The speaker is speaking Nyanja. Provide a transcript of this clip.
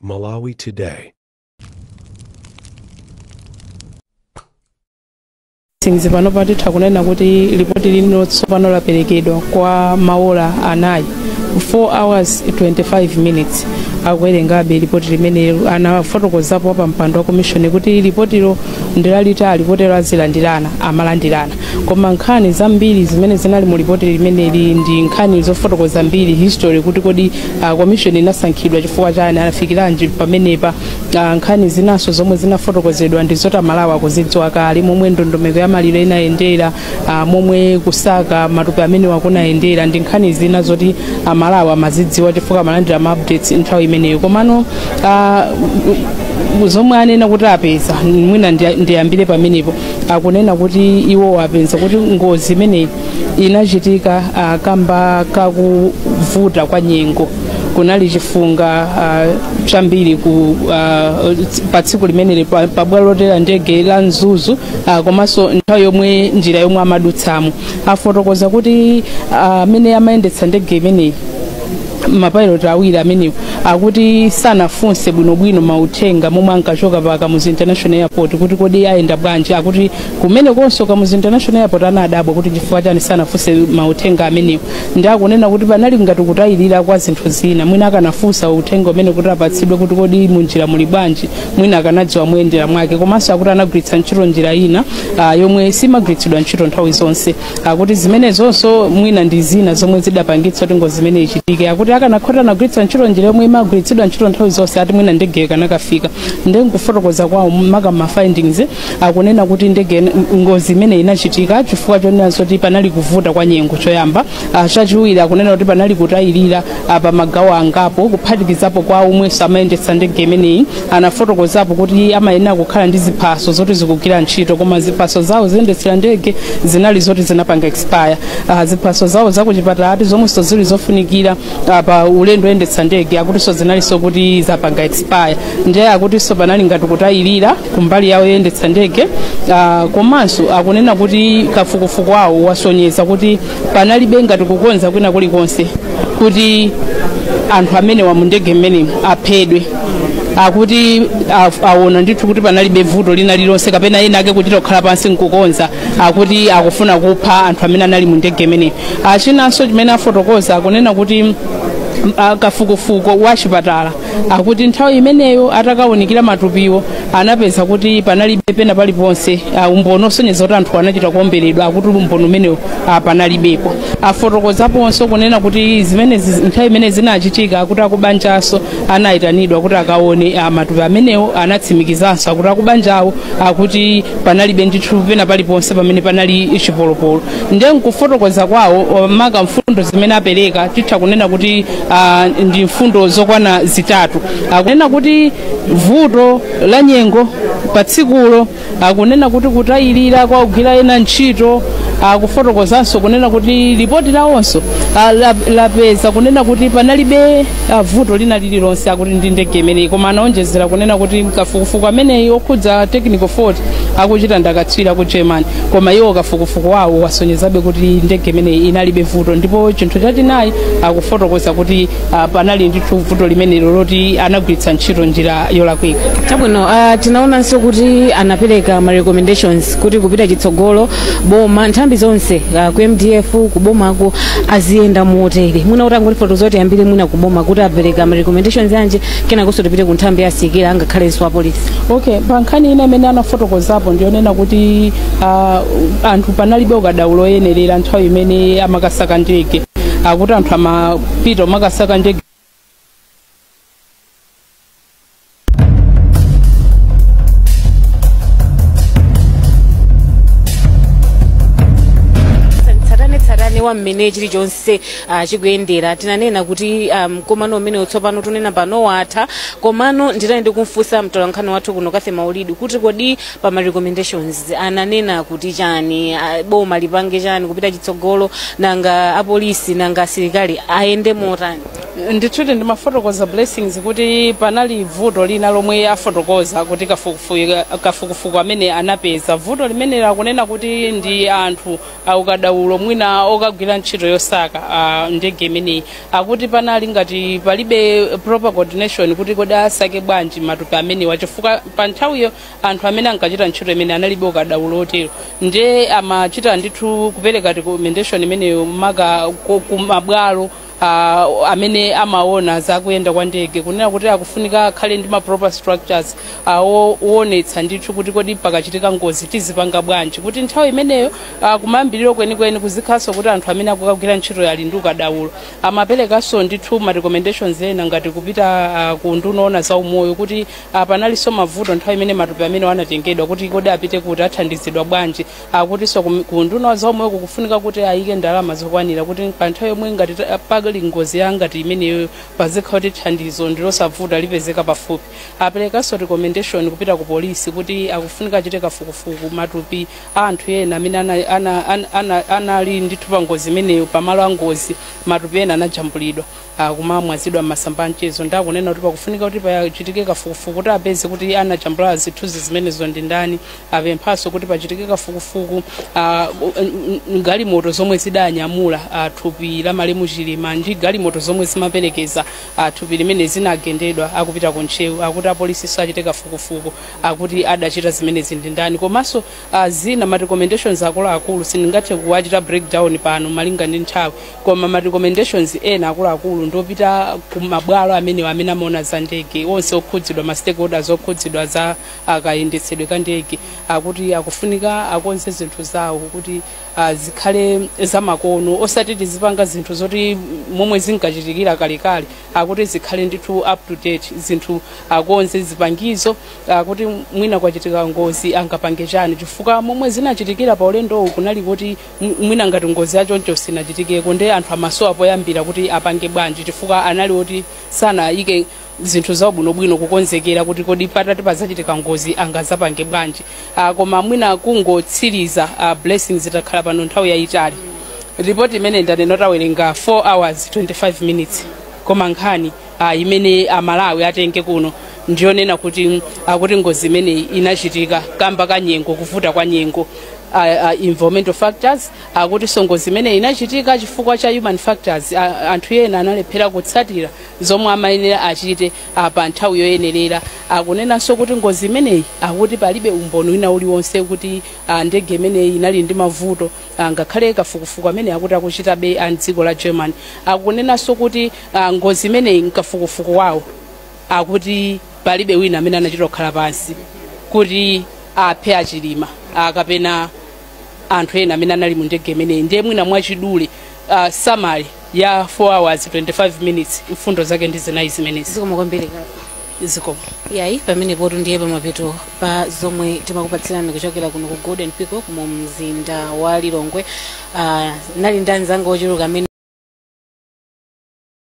Malawi Today. Things pano titha kunena kuti ripoti lino tsopano laperekedwa kwa maola 4, 4 hours 25 minutes. Akuwerengabe ripoti limene anafotokozapo pa mpando wa commission kuti ripotilo ndilalitali, kotero azilandirana amalandirana, koma nkhani zambiri zimene zinali mu ripoti limeneli ndi nkhani zofotokoza mbiri, history, kuti kodi commission inasankhidwa chifukwa chani, anafikiranji pamenepa. Nkhani zinanso zomwe zinafotokozedwa ndi zoti Amalawi akuzidziwa kale, momwe ndondomeko ya maliro inayendera, momwe kusaka matupi amene wakunayendera, ndi nkhani zina zoti Amalawi amazidziwa chifukwa amalandira ma updates nthawi imeneyo. Komano zomwe anena kuti apeza, mwina ndiyambire pamenepo, akunena kuti iwo apeza kuti ngozi imeneyi inachitika kamba kakuvuta kwa nyengo. Kunali chifunga chambiri ku pa tsiku limeneli pa bwalo lotera ndege la Mzuzu, komanso nthawi yomwe njira yomwe amadutsamo. Afotokoza kuti amene amayendetsa ndege imeneyi, mapilot awiri amenewo, akuti sanafunse bwinobwino mauthenga momwe ankachoka pa Kamuzu International Airport kuti kodi ayenda bwanji. Akuti kumene konso Kamuzu International Airport anadabwa kuti chifukwa chani sanafunse mauthenga amenewo. Ndi akunena kuti panali ngati kutayirira kwa zinthu zina. Mwina akanafunsa uthenga umene kuti apatsidwe kuti kodi munjira muli bwanji, mwina akanadziwa muyendera mwake. Komanso akuti anagwiritsa ntchito njira ina yomwe simagwiritsidwa ntchito nthawi zonse. Akuti zimenezonso mwina ndi zina zomwe zidapangitsa kuti ngozi imene ichitike. Akuti akanakhota anagwiritsa ntchito njira yomwe imagwiritsidwa ntchito nthawi zonse, ati mwina ndege ikanakafika. Ndi nkufotokoza kwawo, maka ma findings, akunena kuti ndege, ngozi imene inachitika chifukwa chonena zoti panali kuvuta kwa nyengo choyamba. Chachiwiri, akunena kuti panali kutayirira pa magawo angapo, kuphatikizapo kwa omwenso amayendetsa ndege imeneyi. Anafotokozapo kuti amayenera kukhala ndi ziphaso zoti zikugwira ntchito, koma ziphaso zawo zoyendetsera ndege zinali zoti zinapanga expire. Ziphaso zawo zakuchipatala, ati zomwenso zili zofunikira pa ulendo oyendetsa ndege, akutinso zinalinso kuti zapanga expire. Ndiye akutinso panali ngati kutayirira kumbali yawo yoyendetsa ndege. Komanso akunena kuti kafukufuku awo wasonyeza kuti panalibe ngati kukonza kwina kulikonse kuti anthu amene wa mu ndege mmenemu aphedwe. Akuti aona ndithu kuti panalibe vuto lina lililonse kapena ena ake kuchita kukhala pansi nkukonza akuti akufuna kupha anthu amene anali mu ndege imeneyi. Achinanso chimene afotokoza, akunena kuti kafukufuku wa chipatala, akuti nthawi imeneyo atakawunikira matupiwo, anapeza kuti panalibe pena paliponse umboni osonyeza kuti anthu anachita kuomberedwa. Akuti umboni umenewo panalibepo. Afotokozaponso kunena kuti zimene nthawi imene zinachitika, akuti akubanjanso anayitanidwa kuti akaone matupi amenewo. Anatsimikizanso akuti akubanjawo akuti panalibe ndithu pena paliponse pamene panali chipolopolo. Ndiye nkufotokoza kwawo, maka mfundo zimene apereka, titha kunena kuti ndi mfundo zokwana 3. Akunena kuti vuto la nyengo pa tsikulo, akunena kuti kutayirira kwa kugwira ena ntchito. Akufotokozanso kunena kuti ripoti lawonso lapeza kunena kuti panalibe vuto lina lililonse akuti ndi ndege imeneyi. Koma anaonjezera kunena kuti kafukufuku ameneyi okhudza technical fault akuchita ndakatswiri ku Germany, koma iwo kafukufuku wawo wasonyezabe kuti ndege imeneyi inalibe vuto. Ndipo chinthu chachinayi, akufotokoza kuti panali ndithu vuto limenelo loti anagwiritsa ntchito njira yolakwika. Chabwino, tinaonanso kuti anapereka ma recommendations kuti kupita chitsogolo boma, nthambi zonse, ku MDF, kubomako aziyenda motere. Mwina utangotifotokoza kuti ambiri mwina kuboma kuti apereka ma recommendations anji, kenakonso tipite ku nthambi ya asilikali angakhalenso apolisi. Okay, pa nkhani ina imene anafotokozapo ndiyonena kuti anthu panalibe ukadaulo oyenerera nthawi imene amakasaka ndege. Akuti anthu amapita umakasaka ndege Tsatane wa mmene chilichonse chikuyendera. Tinanena kuti mkumano umene tsopano tunena pano watha, komano ndinali ndikumfunsa mtolankhani wathu kuno Kathe Maulidi kuti kodi pa ma recommendations ananena kuti chani, boma lipange chani kupita chitsogolo, nanga apolisi, nanga asilikali ayende motani? Ndithuti ndimafotokoza, Blessings, kuti panali vuto lina lomwe afotokoza kuti kafukufuku amene anapeza vuto limene akunena kuti ndi anthu aukadaulo mwina okagwira ntchito yosaka ndege imeneyi. Akuti panali ngati palibe proper coordination kuti kodi asake bwanji matupi amenewa, chifukwa pa nthawiyo anthu amene ankachita ntchito imene analibe ukadaulo otero. Ndiye amachita ndithu kupereka recommendation imeneyo maka kumabwalo amene amaona zakuyenda kwa ndege, kunena kuti akufunika akhale ndi ma proper structures owonetsa ndithu kuti kodi pakachitika ngozi tizipanga bwanji, kuti nthawi imeneyo kumayambiriro kwenikweni kuzikhalanso kuti anthu amene akukagwira ntchito yali ndi ukadaulo. Amaperekanso ndithu ma recommendations ena ngati kupita ku nduna yoona za umoyo, kuti panalinso mavuto nthawi imene matupi amene anatengedwa, kuti kodi apite kuti, athandizidwa bwanji. Akutinso ku nduna za umoyo kukufunika kuti ayike ndalama zokwanira kuti pa nthawi yomwe ngati pali ngozi ya ngati imeneyo pazikhala kuti thandizo ndilosavuta, lipezeka pafupi. Aperekanso recommendation kupita ku polisi kuti akufunika achite kafukufuku matupi a anthu ena amene anali ndithu pa ngozi imeneyo. Pamalo a ngozi matupi ena anajambulidwa kumamwazidwa m'masamba amchezo, ndi akunena kuti pakufunika kuti pachitike kafukufuku kuti apeze kuti anajambula zithunzi zimenezo ndi ndani. Apemphanso kuti pachitike kafukufuku galimoto zomwe zidanyamula thupi la malemu Chilima ndi galimoto zomwe zimaperekeza thupi limene zinagendedwa akupita ku Ntcheu. Akuti apolisi achite kafukufuku akuti adachita zimenezi ndi ndani. Komanso zina ma recommendations akuluakulu sindingathe kuwachita breakdown pano malinga ndi nthawi, koma ma recommendations ena akuluakulu ndopita ku mabwalo amene amene amaona za ndege onse okhudzidwa, ma stakeholders okhudzidwa za akayendetsedwe ka ndege, akuti akufunika akonze zinthu zawo kuti zikhale zamakono, osati tizipanga zinthu zoti momwe zinkachitikira kalekale. Akuti zikhale ndithu up to date zinthu, akonze zipangizo, akuti mwina kwachitika ngozi angapange chani, chifukwa momwe zinachitikira pa ulendowu kunali kuti mwina ngati ngozi yachoncho sinachitikeko, ndi anthu amasowa poyambira kuti apange bwanji, chifukwa anali oti sanayike zinthu zabwinobwino kukonzekera kuti kodi patati pazachitika ngozi angazapange bwanji. Koma mwina kungotsiriza, Blessings, takhala pano nthawi yayitali. Ripoti imene ndanena tawerenga 4 hours 25 minutes, koma nkhani imene Amalawi atenge kuno ndiyonena kuti akuti ngozi imeneyi inachitika kamba ka nyengo, kuvuta kwa nyengo, environmental factors. Akuti ngozi imeneyi inachitika chifukwa cha human factors, anthu ena analephera kutsatira zomwe amayenera achite pa nthawi yoyenerera. Akunenanso kuti ngozi imeneyi akuti palibe umboni wina uliwonse kuti ndege imeneyi inali ndi mavuto, ngakhale kafukufuku amene akuti akuchitabe a mdziko la Germany. Akunenanso kuti ngozi imeneyi mkafukufuku wawo akuti palibe wina amene anachita kukhala pansi kuti aphe aChilima kapena anthu ena amene anali mu ndege imeneyi. Ndiye mwina mwachidule, summary ya 4 hours 25 minutes, mfundo zake ndi zinayi zimenezi. Zikomo kwambiri. Zikomo. Yayi, pamenepotu ndiye pamapeto pa zomwe timakupatsirani kuchokera kuno ku Golden Peacock mu mzinda wa Lilongwe. Nali ndi anzanga ochuluka amene